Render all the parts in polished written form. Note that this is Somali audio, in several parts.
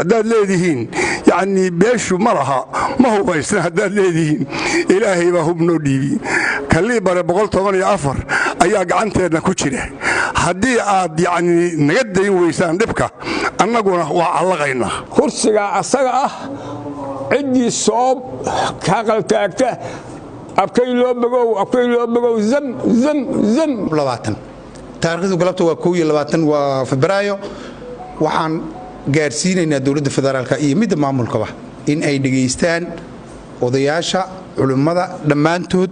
Haddaad leedihiin, yacnii, beeshu ma laha, ma hubaysna haddaad leedihiin, Ilaahay baa hub noo dhiibi. Kaliibare 114 ayaa gacanteenna ku jira. Haddii aad yacnii naga dayn weysaan dhibka, annaguna waa callaqaynaa. Kursigaa asaga ah ciddii soo kaqaltaagta, abkay loo bogow, abkay loo bogow, zam zam zam. Taariikhdu galabta waa 21, waa Febraayo. Waxaan gaarsiinaynaa dowladda federaalka iyo midda maamulkaba in ay dhegaystaan odayaasha, culimmada, dhammaantood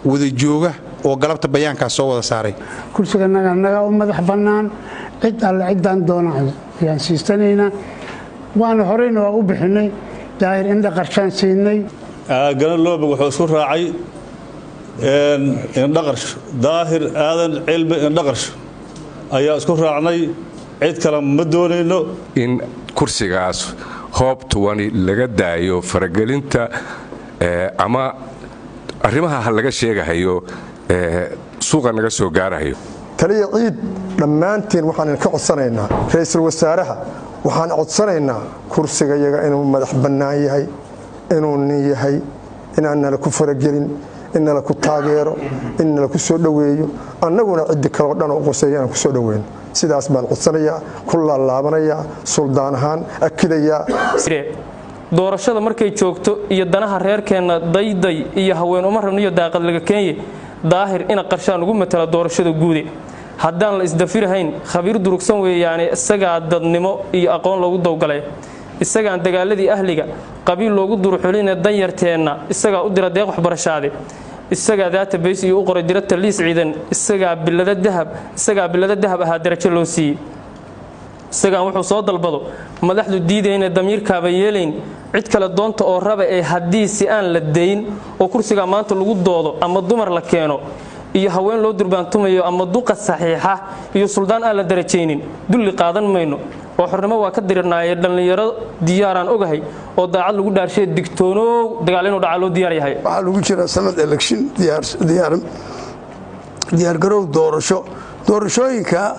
wada jooga oo galabta bayaankaas soo wada saaray. Kursiga naga u madax bannaan, cid alle ciddaan doona ayaan siistanaynaa, waana horeyna waa u bixinay. Daahir Indha Qarshaan siinay. Aagana Loobog wuxuu isku raacay Indhaqarsh, Daahir Aadan Cilmi Indhaqarsh ayaa isku raacnay. Cid kale ma doonayno. In kursigaas hoob tuwani laga daayo faragelinta ama arrimaha laga sheegahayo suuqa naga soo gaarahayo. Taliya ciid, dhammaanteen waxaan idinka codsanaynaa, ra'iisul wasaaraha waxaan codsanaynaa, kursiga yaga inuu madax bannaan yahay, inuu nin yahay, inaan nala ku faragelin, in nala ku taageero, in nala ku soo dhoweeyo, annaguna ciddi kaleo dhan oo qoseeya inaan ku soo dhoweyno. Sidaas baan codsanayaa, ku laalaabanayaa, suldaan ahaan akidayaa. Doorashada markay joogto iyo danaha reerkeenna, dayday iyo haween uma rabniyo daaqad laga keenye. Daahir Ina Qarshaan ugu matala doorashada guude. Haddaan la isdafirahayn, khabiir durugsan weeyaane, isagaa dadnimo iyo aqoon loogu dowgalay, isagaan dagaaladii ahliga qabiil loogu duruxuline, danyarteenna isagaa u dira deeq waxbarashaade, isagaa database iyo u qoray dirata liis ciidan, isagaa bilada dahab ahaa darajo loo siiyey, isagaan wuxuu soo dalbado madaxdu diidayna, damiirkaaba yeelayn cid kale doonta oo raba. Ee haddii si aan la dayn oo kursigaa maanta lagu doodo, ama dumar la keeno iyo haween loo durbaantumayo, ama duqa saxiixa iyo suldaan aan la darajaynin, dulli qaadan mayno oo xornimo waa ka dirirnaaye. Dhallinyaro diyaaraan ogahay oo daacad lagu dhaarshay, digtoonoow, dagaal inuu dhacaa loo diyaar yahay. Waxaa lagu jiraa sanad election, diyaargarow doorasho. Doorashooyinka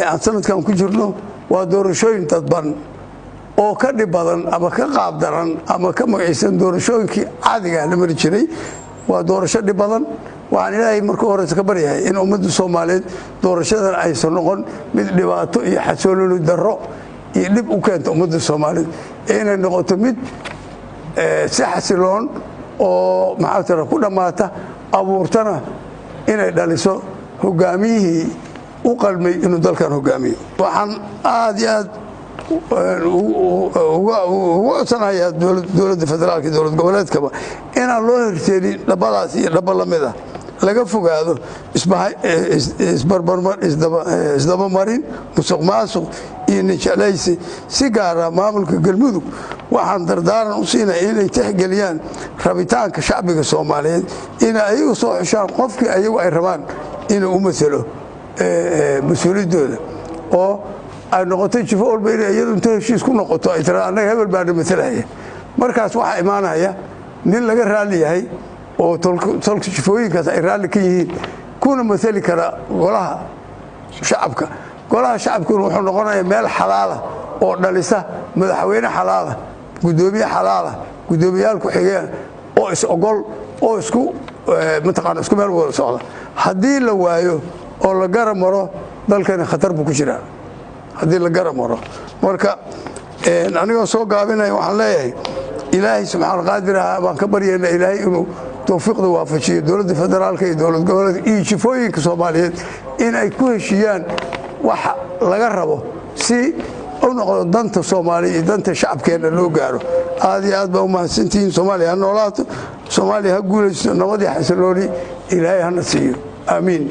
aan sanadkan ku jirno waa doorashooyin dadban oo ka dhib badan ama ka qaab daran ama ka magacaysan doorashooyinkii caadigaa la mari jiray. Waa doorasho dhib badan. Waxaan Ilaahay marka horeysa ka baryahay in ummadda Soomaaliyeed doorashadan aysan noqon mid dhibaato iyo xasoololi darro iyo dhib u keenta ummadda Soomaaliyeed, ee inay noqoto mid si xasiloon oo maxaa tira ku dhammaata, abuurtana inay dhaliso hogaamiyihii u qalmay inuu dalkan hogaamiyo. Waxaan aad iyo aad uga codsanayaa dowladda federaalka iyo dowlad goboleedkaba inaan loo horseedin dhabadaas iyo dhaba la mid ah, laga fogaado isdabamarin, musuq maasuq iyo ninjeclaysi. Si gaara maamulka Galmudug waxaan dardaaran u siinaya inay tixgeliyaan rabitaanka shacbiga Soomaaliyeed, inay ayagu soo xushaan qofkii ayagu ay rabaan inuu u masalo mas-uuliyaddooda, oo ay noqoto jifo walba inay iyadu inta heshiis ku noqoto ay tira: "Annaga hebel baana matalaya." Markaas waxaa imaanaya nin laga raalli yahay oo tolka jifooyinkaas ay raalli ka yihiin, kuna matali kara golaha shacabka. Golaha shacabkuna wuxuu noqonayaa meel xalaala oo dhalisa madaxweyne xalaala, guddoomiye xalaala, guddoomiyaal ku-xigeen oo is ogol oo isku mataqaana isku meel wada socda. Haddii la waayo oo la gara maro, dalkani khatar buu ku jiraa haddii la gara maro. Marka anigoo soo gaabinaya, waxaan leeyahay Ilaahay subxaan qaadir ah baan ka baryayna Ilaahay inuu towfiiqda waafajiyo dowladda federaalka iyo dowlad goboleedka iyo jifooyinka Soomaaliyeed in ay ku heshiiyaan waxa laga rabo, si u noqdo danta Soomaaliya iyo danta shacabkeenna loo gaaro. Aad iyo aad baa u mahadsantihiin. Soomaaliya ha noolaato, Soomaaliya ha guulaysto, nabadii xasilooni Ilaahay hana siiyo. Aamiin.